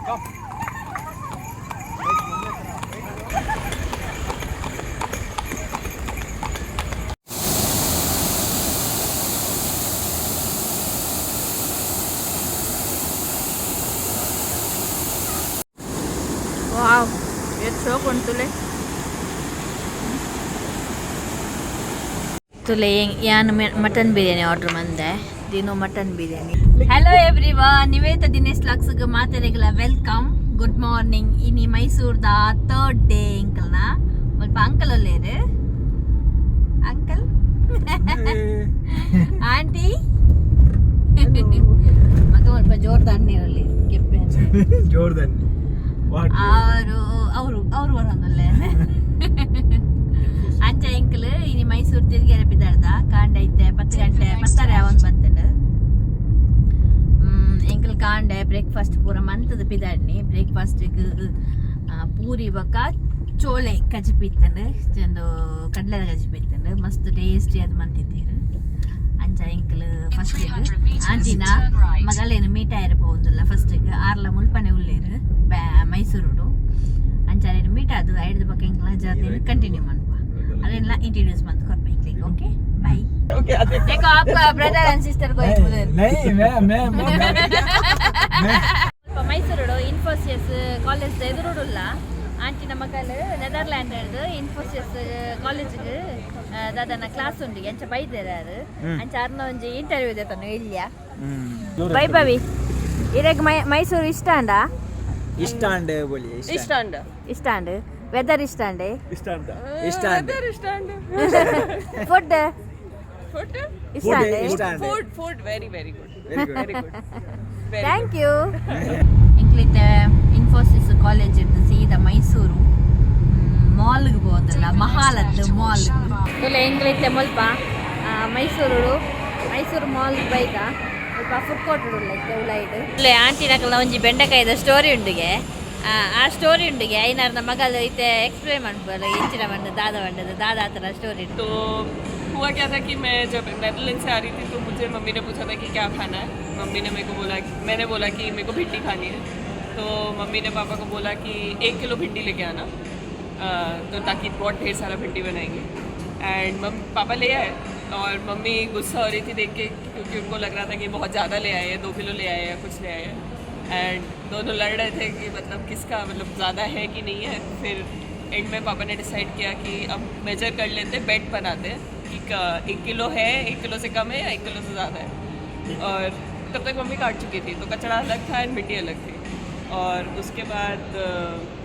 ವಾವ್, ಎಷ್ಟು ಶೋಕ್ ಉಂಟುಲೆ. ತುಲೆ, ಯಾನ್ mutton biryani order ಮಂದೆ ದಿನು mutton biryani. Hello everyone, Niveta Dinesh ವ್ಲಾಗ್ಸ್ಗ್ ಮಾತೆರೆಗ್ಲ welcome, good morning. ಇನಿ ಮೈಸೂರ್ದ ಥರ್ಡ್ ಡೇ ಎಂಕಲ್ನ. ಮುಲ್ಪ ಅಂಕಲ್ ಒಲ್ಲೇರು. ಅಂಕಲ್, ಆಂಟಿ, ಮಗ ಮುಲ್ಪ ಜೋರ್ ತಣ್ಣೀರಲ್ಲಿ ಕೆಪ್ಪೆ. ಜೋರ್ದನ್. ಅವರು ಅವರು ಅವರು ಬರೋಂದಲ್ಲೇ. ಅಂಚ ಎಂಕಲ್ ಇನಿ ಮೈಸೂರು ತಿರ್ಗೆರೆ ಪಿದಾಡ್ದ. ಕಾಂಡ ಇತ್ತೆ 10 ಗಂಟೆ, ಪತ್ತಾರೆ ಅವನ್ ಬತ್ತಂಡು. ಎಂಕಲ್ ಕಾಂಡೆ ಬ್ರೇಕ್ಫಾಸ್ಟ್ ಪೂರ ಮಂತದ ಪಿದಾಡ್ನಿ. ಬ್ರೇಕ್ಫಾಸ್ಟ್ ಪೂರಿ ಬೊಕ್ಕ ಚೋಳೆ ಕಜಿಪಿ ಇತ್ತಂಡು, ಒಂದು ಕಡಲೆ ಕಜಿಪಿ ಇತ್ತಂಡು. ಮಸ್ತ್ ಟೇಸ್ಟಿ ಅದು ಮಂತಿದ್ದೀರು. ಅಂಚ ಎಂಕಲ್ ಫಸ್ಟ್ ಆಂಟಿನ ಮಗಲೇನು ಮೀಟ್ ಆಯರ ಪೋವೊಂದುಲ್ಲ ಫಸ್ಟ್. ಆರ್ಲ ಮುಲ್ಪನೆ ಉಲ್ಲೇರು ಮೈಸೂರುಡು. ಅಂಚ ಮೀಟ್ ಅದು ಐಡ್ದು ಬೊಕ್ಕ ಎಂಕಲ ಜರ್ನಿ ಕಂಟಿನ್ಯೂ ಮನ್ಪ. ಅದೆಲ್ಲ ಇಂಟ್ರೊಡ್ಯೂಸ್ ಮಂತ್ ಕೊರ್ಪ. Okay, bye. देखो, आपका ब्रदर एंड सिस्टर को उधर. नहीं, मैं मैं मैं ಮೈಸೂರು ಇನ್ಫೋಸಿಸ್ ಕಾಲೇಜ್ ಎದುರುಡುಲ್ಲ. ಆಂಟಿನ ಮಗಲು ನೆದರ್ಲ್ಯಾಂಡ್ ಹಿಡ್ದು ಇನ್ಫೋಸಿಸ್ ಕಾಲೇಜ್ಗೆ ದಾದನ ಕ್ಲಾಸ್ ಉಂಡು, ಎಂಚ ಬೈದೇರು. ಅಂಚ ಅರ್ನ ಒಂಜಿ ಇಂಟರ್ವ್ಯೂ ದೇತನು ಇಲ್ಲಿಯ. ವೈಭವಿ, ಇರೆಗ್ ಮೈಸೂರು ಇಷ್ಟ ಅಂಡ? ಇಷ್ಟ ಅಂಡೆ ಬೋಲಿ. ಇಷ್ಟ ಅಂಡ. ಇಷ್ಟ ಅಂಡ್? ವೆದರ್ ಇಷ್ಟ ಅಂಡೆ? ಇಷ್ಟ ಅಂತ, ಇಷ್ಟ ಅಂಡೆ. ಇಷ್ಟ ಅಂಡ. ಫುಡ್? ಫುಡ್. ಇಷ್ಟ ಅಂಡೆ? ಇಷ್ಟ ಅಂಡೆ. Food, food very, very good. Very good. Very good. Thank you. ಎಂಕ್ಲಿತ್ತೆ Infosys college ಇದ್ದು ಸೀದಾ ಮೈಸೂರು ಮಾಲ್ಗೆ ಹೋದಲ್ಲ, ಮಹಾಲದ್ದು ಮಾಲ್. ತುಲೆ, ಎಂಕ್ಲಿತ್ತೆ ಮುಲ್ಪ ಮೈಸೂರು ಮೈಸೂರು ಮಾಲ್ ಬೈದ. ಮುಲ್ಪ ಫುಡ್ ಕೋರ್ಟ್ ಉಲ್ಲ ಇತ್ತೆ ಉಲೈಡ್. ಇಲ್ಲೇ ಆಂಟಿ ನಕಲ್ನ ಒಂಜಿ ಬೆಂಡೆಕಾಯಿದ ಸ್ಟೋರಿ ಉಂಡುಗೆ. ಆ ಸ್ಟೋರಿ ಉಂಡುಗೆ. ಐನಾರ್ನ ಮಗಲು ಇತ್ತೆ ಎಕ್ಸ್ಪ್ಲೇನ್ ಮಾಡ್ಬೋದು, ಎಂಚಿನ ಬಂಡ ದಾದ ಬಂಡದ ದಾದ ಆತನ ಸ್ಟೋರಿ. तो हुआ क्या था कि मैं जब नेदरलैंड से आ रही थी, तो मुझे मम्मी ने पूछा था कि क्या खाना है। मम्मी ने मेरे को बोला, मैंने बोला कि मेरे को भिंडी खानी है। तो मम्मी ने पापा को बोला कि 1 किलो भिंडी लेके आना, तो ताकि बहुत ढेर सारा भिंडी बनाएंगे। एंड मम पापा ले आए और मम्मी गुस्सा हो रही थी देख के, क्योंकि उनको लग रहा था कि बहुत ज़्यादा ले आए हैं, 2 किलो ले आए हैं, कुछ ले आए हैं। एंड दोनों लड़ रहे थे कि मतलब किसका मतलब ज़्यादा है कि नहीं है। फिर एंड में पापा ने डिसाइड किया कि अब मेजर कर लेते, बेट बनाते हैं कि 1 किलो है, 1 किलो से कम है या 1 किलो से ज़्यादा है। और तब तक मम्मी काट चुकी थी, तो कचरा अलग था एंड मिट्टी अलग थी। और उसके बाद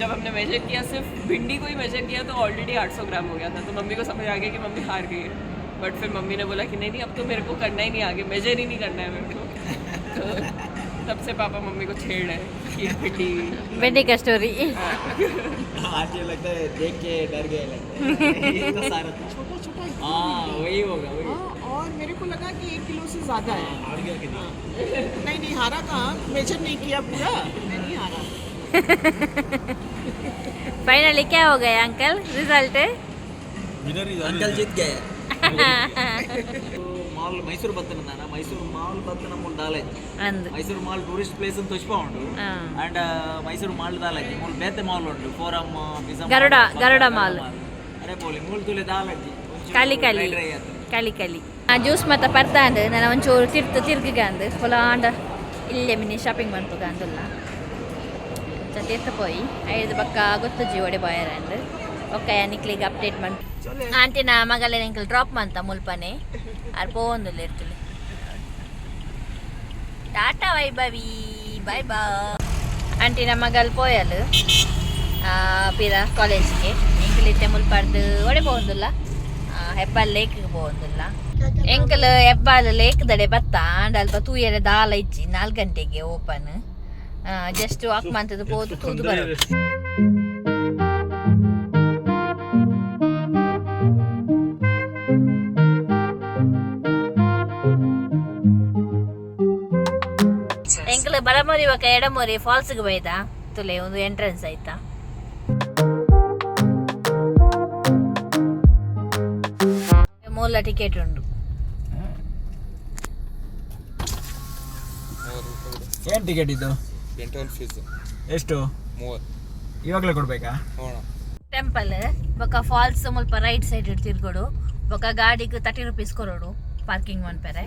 जब हमने मेजर किया, सिर्फ भिंडी को ही मेजर किया, तो ऑलरेडी 800 ग्राम हो गया था। तो मम्मी को समझ आ गया कि मम्मी हार गई है। बट फिर मम्मी ने बोला कि नहीं नहीं, अब तो मेरे को करना ही नहीं, आगे मेजर ही नहीं करना है मेरे को। तो तब से पापा मम्मी को छेड़ रहे हैं कि भिंडी ಬೆಂಡೆಕಾಯಿ ಸ್ಟೋರಿ. आंटी लगता है देख के डर गए लगता है, इतना सारा। छोटा छोटा। हाँ, वही होगा, वही। हाँ, और मेरे को लगा कि 1 किलो से ज्यादा है। हार गया कि नहीं? नहीं नहीं, हारा कहाँ? मेजर नहीं किया पूरा, मैं नहीं हारा। फाइनली क्या हो गया अंकल, रिजल्ट? अंकल जीत गए। ಮಾಲ್ ಮೈಸೂರು ಬತ್ತನ, ಮೈಸೂರು ಮಾಲ್ ಬತ್ತನ ಮೂಲು ದಾಲಜ್ಜಿ. ಅಂದು. ಮೈಸೂರು ಮಾಲ್ ಟೂರಿಸ್ಟ್ ಪ್ಲೇಸ್ ಅಂತ ತೊಚ್ಪ ಉಂಟು. ಅಂಡ್ ಮೈಸೂರು ಮಾಲ್ ದಾಲಜ್ಜಿ. ಮೂಲು ಬೇತೆ ಮಾಲ್ ಉಂಟು, ಫೋರಮ್. ಗರುಡ ಗರುಡ ಮಾಲ್. ಅರೆ ಪೋಲಿ, ಮೂಲು ತುಲೆ ದಾಲಜ್ಜಿ. ಖಾಲಿ ಖಾಲಿ ಖಾಲಿ ಖಾಲಿ. ಆ ಜ್ಯೂಸ್ ಮತ್ತೆ ಪರ್ತಾಂಡ್. ನಾನು ಒಂಚೂರು ತಿರ್ತು ತಿರ್ಗಿಗ ಅಂದು ಫುಲಾಂಡ ಇಲ್ಲೇ ಮಿನಿ ಶಾಪಿಂಗ್ ಮನ್ಪುಗ ಅಂದುಲ್ಲ. ತೀರ್ಥ ಪೋಯಿ ಐದು ಬಕ್ಕ ಗೊತ್ತುಜಿ ಒಡೆ ಬಾಯರ್ ಅಂಡ್. ಒಕ್ಕ ನಿಕ್ಲಿಗೆ ಅಪ್ಡೇಟ್ ಮನ್. ಆಂಟಿನ ಮಗಲೆ ಎಂಕಲ್ ಡ್ರಾಪ್ ಮಂತ ಮುಲ್ಪನೆ. ಆರ್ ಪೋವೊಂದುಲ್ಲ ಇರ್ತುಲೆ. Tata Vaibhavi, bye bye. ಆಂಟಿನ ಮಗಲ್ ಪೋಯಲ್ ಪಿರ ಕಾಲೇಜ್ಗೆ. ಎಂಕಲ್ ಮುಲ್ಪಾರ್ದು ಒಡೆ ಪೋವೊಂದುಲ್ಲ, ಹೆಬ್ಬಾಲ್ ಲೇಕ್ಗೆ ಪೋವೊಂದುಲ್ಲ. ಎಂಕಲ್ ಹೆಬ್ಬಾಲ್ ಲೇಕ್ ದಡೆ ಬತ್ತ ಆಂಡ ಅಲ್ಪ ತೂಯರೆ ದಾಲ ಇಜ್ಜಿ. 4 ಗಂಟೆಗೆ ಓಪನ್. ಜಸ್ಟ್ ವಾಕ್ ಮಂತದ್ದು ಪೋದು ತೂದು ಬರೋದು. ಎಂಕಲ್ ಬಲಮುರಿ ಬೊಕ ಎಡಮುರಿ ಫಾಲ್ಸ್ಗೆ ಬೈದ. ತುಲೆ, ಒಂದು ಎಂಟ್ರೆನ್ಸ್ ಆಯ್ತಾ. ಮೂಲ ಟಿಕೆಟ್ ಉಂಟು. ಏನ್ ಟಿಕೆಟ್ ಇದು? ಗಂಟೆ ಒಂದು ಫೀಸ್. ಎಷ್ಟು? 30. ಇವಾಗಲೇ ಕೊಡ್ಬೇಕಾ? ಹೋಣ. ಟೆಂಪಲ್ ಬೊಕ ಫಾಲ್ಸ್ ಮುಲ್ಪ ರೈಟ್ ಸೈಡ್ ತಿರ್ಗೋಡು. ಬೊಕ ಗಾಡಿಗೆ 30 ರುಪೀಸ್ ಕೊರೋಡು ಪಾರ್ಕಿಂಗ್ ಮನ್ಪೆರೆ.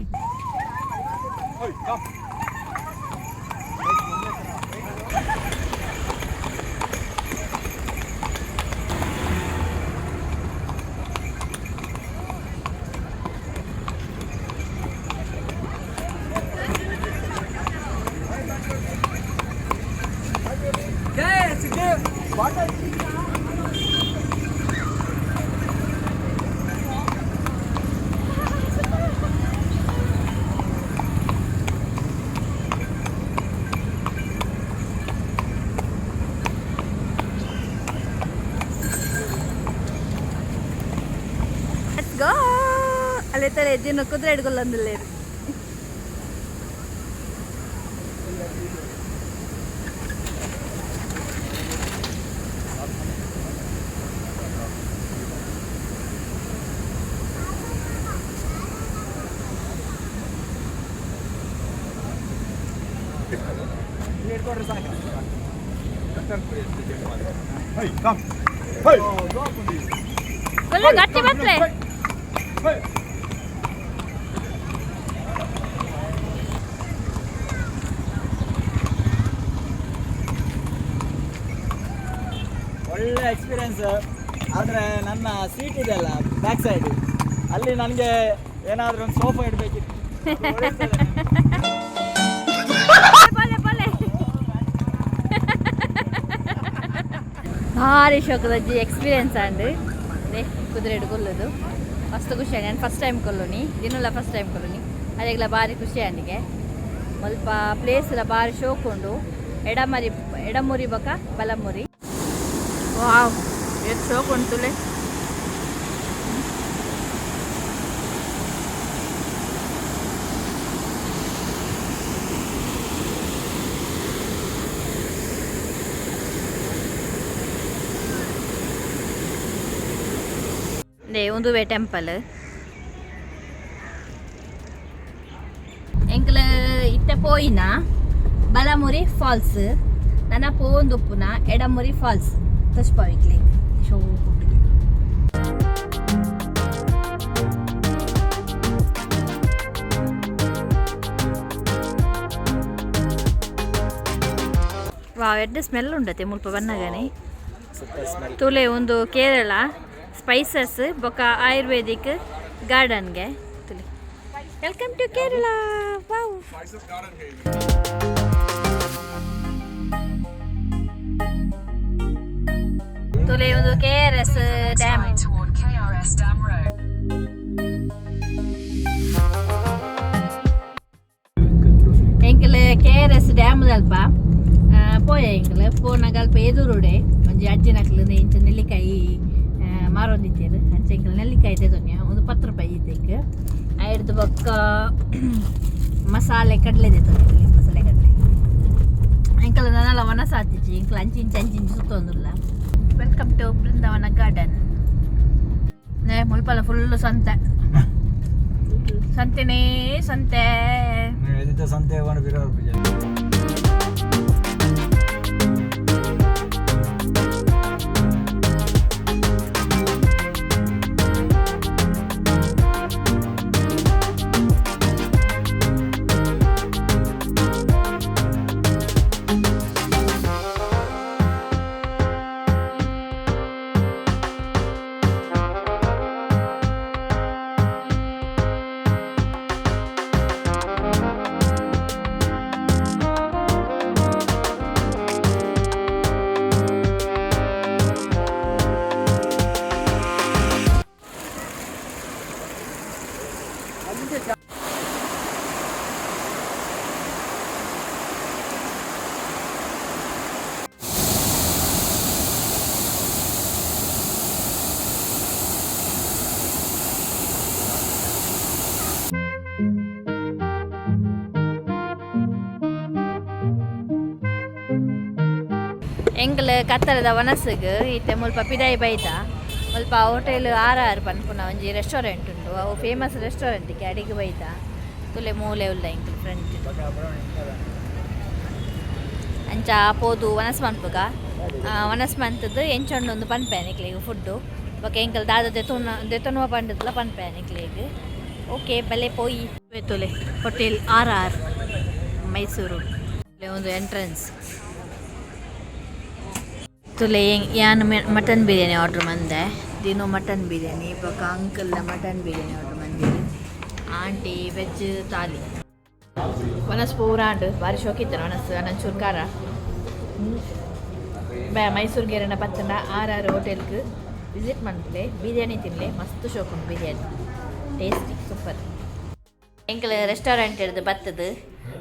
Let's go. ಅಲ್ಲೇ ದಿನ ಕುದುರೆ ಹಿಡ್ಕೊಲ್ಲಂದಿಲ್ಲ. ಗಟ್ಟಿ ಬತ್ಲೆ. ಒಳ್ಳೆ ಎಕ್ಸ್ಪೀರಿಯನ್ಸ್. ಆದರೆ ನನ್ನ ಸೀಟ್ ಇದೆ ಅಲ್ಲ ಬ್ಯಾಕ್ ಸೈಡ್, ಅಲ್ಲಿ ನನಗೆ ಏನಾದರೂ ಒಂದು ಸೋಫಾ ಇಡಬೇಕಿತ್ತು. ಬಲೆ ಬಲೆ, ಭಾರಿ ಶೋಕದಜ್ಜಿ ಎಕ್ಸ್ಪೀರಿಯನ್ಸ್ ಅಂಡ್ they ಕುದುರೆ ಕೊಲ್ಲೋದು ಮಸ್ತ್ ಖುಷಿ. ನಾನು ಫಸ್ಟ್ ಟೈಮ್ ಕೊಲ್ಲೋನಿ, ದಿನಲ್ಲ ಫಸ್ಟ್ ಟೈಮ್ ಕೊಲ್ಲೋನಿ. ಅದೇಗ್ಲ ಭಾರಿ ಖುಷಿ ಅಂಡಿಗೆ. ಸ್ವಲ್ಪ ಪ್ಲೇಸ್ ಎಲ್ಲ ಭಾರಿ ಶೋಕ್ ಉಂಡು. ಎಡಮರಿ, ಎಡಮುರಿ ಬಕ ಬಲಮುರಿ. ವಾವ್, ಎಷ್ಟು ಶೋಕ್ ಉಂಟುಲೆ! ದೇ ಉಂದುವೆ ಟೆಂಪಲ್. ಎಂಕ್ಲ ಇತ್ತೆ ಪೋಯಿನ ಬಲಮುರಿ ಫಾಲ್ಸ್, ನನ ಪೋಂದುಪ್ಪುನ ಎಡಮುರಿ ಫಾಲ್ಸ್ ತೋಜ್ಪಾವಿಕ್ಲೆ ಶೋ. ವಾವ್, ಎಡ್ಡೆ ಸ್ಮೆಲ್ ಉಂಡತೆ ಮುಲ್ಪ ಬನ್ನಗನೆ. Super smell. ತುಲೆ, ಒಂದು ಕೇರಳ ಸ್ಪೈಸಸ್ ಬೊಕ Ayurvedic ಗಾರ್ಡನ್ಗೆ ತುಲೆ. Welcome to Kerala. Wow. ತುಲೆ, ಒಂದು K R S dam. Toward KRS Dam Road. ಎಂಕಲ್ ಕೆ ಆರ್ ಎಸ್ ಡ್ಯಾಮ್ ಅಲ್ಪ ಪೋಯ. ಎಂಕಲ್ ಪೋನಾಗ ಅಲ್ಪ ಎದುರುಡೆ ಒಂಜಿ ಅಜ್ಜಿನಕ್ಲು ಇಂಚ ನೆಲ್ಲಿಕಾಯಿ ಮಾರೊಂದಿತ್ತೇರು. ಅಂಚ ಎಂಕಲ್ ನೆಲ್ಲಿಕಾಯಿ ತೆದೊನ್ಯ, ಒಂದು 10 ರೂಪಾಯಿ ಇದ್ದಕ್ಕೆ. ಐಡ್ದು ಬೊಕ್ಕ ಮಸಾಲೆ ಕಡಲೆ ದೆತ್ತೊನ್ಯ, ಮಸಾಲೆ ಕಡಲೆ. ಎಂಕಲ್ ನನಲ ವನಸ ಆತಿಜಿ. ಎಂಕಲ್ ಅಂಚಿಂಚಿ ಅಂಚಿಂಚಿ ಸುತ್ತೊಂದುಲ್ಲ. Welcome to Brindavan garden. ಮುಲ್ಪಲ ಫುಲ್ ಸಂತೆ, ಸಂತೆನೇ ಸಂತೆ. ಸಂತೆ ಹೋಗೋಣ. ಎಂಕಲ್ ಕತ್ತಲದ ವನಸ್ಗ್ ಇತ್ತೆ ಮುಲ್ಪ ಪಿದಾಯಿ ಬೈದ. ಮುಲ್ಪ ಹೋಟೆಲ್ ಆರ್ ಆರ್ ಪನ್ಪುನ ಒಂಜಿ ರೆಸ್ಟೋರೆಂಟ್ ಉಂಡು. ಅವು ಫೇಮಸ್ ರೆಸ್ಟೋರೆಂಟ್, ಅಡಿಗೆ ಬೈದ. ತುಲೆ, ಮೂಲೆ ಉಲ್ಲ ಎಂಕಲ್ ಫ್ರೆಂಡ್. ಅಂಚ ಪೋದು ವನಸ್ ಮನ್ಪುಗ. ವನಸ್ ಮಂತದ್ದು ಎಂಚ ಉಂಡು ಪನ್ಪೆ ನಿಕ್ಲೆಗ್ ಫುಡ್ಡು. ಬೊಕ ಎಂಕಲ್ ದಾದ ದೆತೊನ ದೆತೊನುವ ಪಂಡದ್ಲ ಪನ್ಪೆ ನಿಕ್ಲೆಗ್. ಓಕೆ, ಬಲೆ ಪೋಯಿ. ತೂಲೆ, ಹೋಟೆಲ್ ಆರ್ ಆರ್ ಮೈಸೂರು ಒಂದು ಎಂಟ್ರೆನ್ಸ್ ತುಲೆ. ಯಾನ್ ಮಟನ್ ಬಿರಿಯಾನಿ ಆರ್ಡರ್ ಮಂದೆ, ದಿನೋ ಮಟನ್ ಬಿರಿಯಾನಿ. ಬೊಕ ಅಂಕಲ್ನ ಮಟನ್ ಬಿರಿಯಾನಿ ಆರ್ಡರ್ ಮಂದಿರಿ, ಆಂಟಿ ವೆಜ್ ತಾಲಿ. ವನಸ್ ಪೂರ ಆಂಡ್, ಬಾರಿ ಶೋಕಿತ್ತನ ವನಸ್, ನಂಚೂರು ಖಾರ. ಬೇ ಮೈಸೂರಿಗೆ ಏರನ ಬತ್ತಂಡ ಆರ್ ಆರ್ ಹೋಟೆಲ್ಗೆ ವಿಸಿಟ್ ಮನ್ಪುಲೆ, ಬಿರಿಯಾನಿ ತಿನ್ಲೆ. ಮಸ್ತ್ ಶೋಕುಂಡು ಬಿರಿಯಾನಿ, ಟೇಸ್ಟಿ, ಸೂಪರ್. ಎಂಕಲ್ ರೆಸ್ಟೋರೆಂಟ್ ಹಿಡ್ದು ಬತ್ತದು,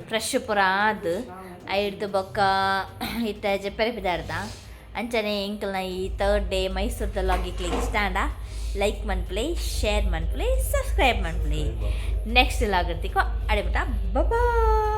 ಫ್ರೆಶ್ ಪೂರ ಆದ್ ಐಡ್ದು ಬೊಕ್ಕ ಇತ್ತೆ ಜೆಪ್ಪರೆ ಪಿದಾಡ್ದ. ಅಂಚನೆ ಎಂಕಲ್ನ ಈ ಥರ್ಡ್ ಡೇ ಮೈಸೂರ್ದ ವ್ಲಾಗ್ ಇಕ್ಲೆಗ್ ಇಷ್ಟ ಆಂಡ ಲೈಕ್ ಮನ್ಪುಲೆ, ಶೇರ್ ಮನ್ಪುಲೆ, ಸಬ್ಸ್ಕ್ರೈಬ್ ಮನ್ಪುಲೆ. ನೆಕ್ಸ್ಟ್ ವ್ಲಾಗ್ ತಿಕ್ಕೋ ಅಡೆ ಮುಟ ಬಾಯ್.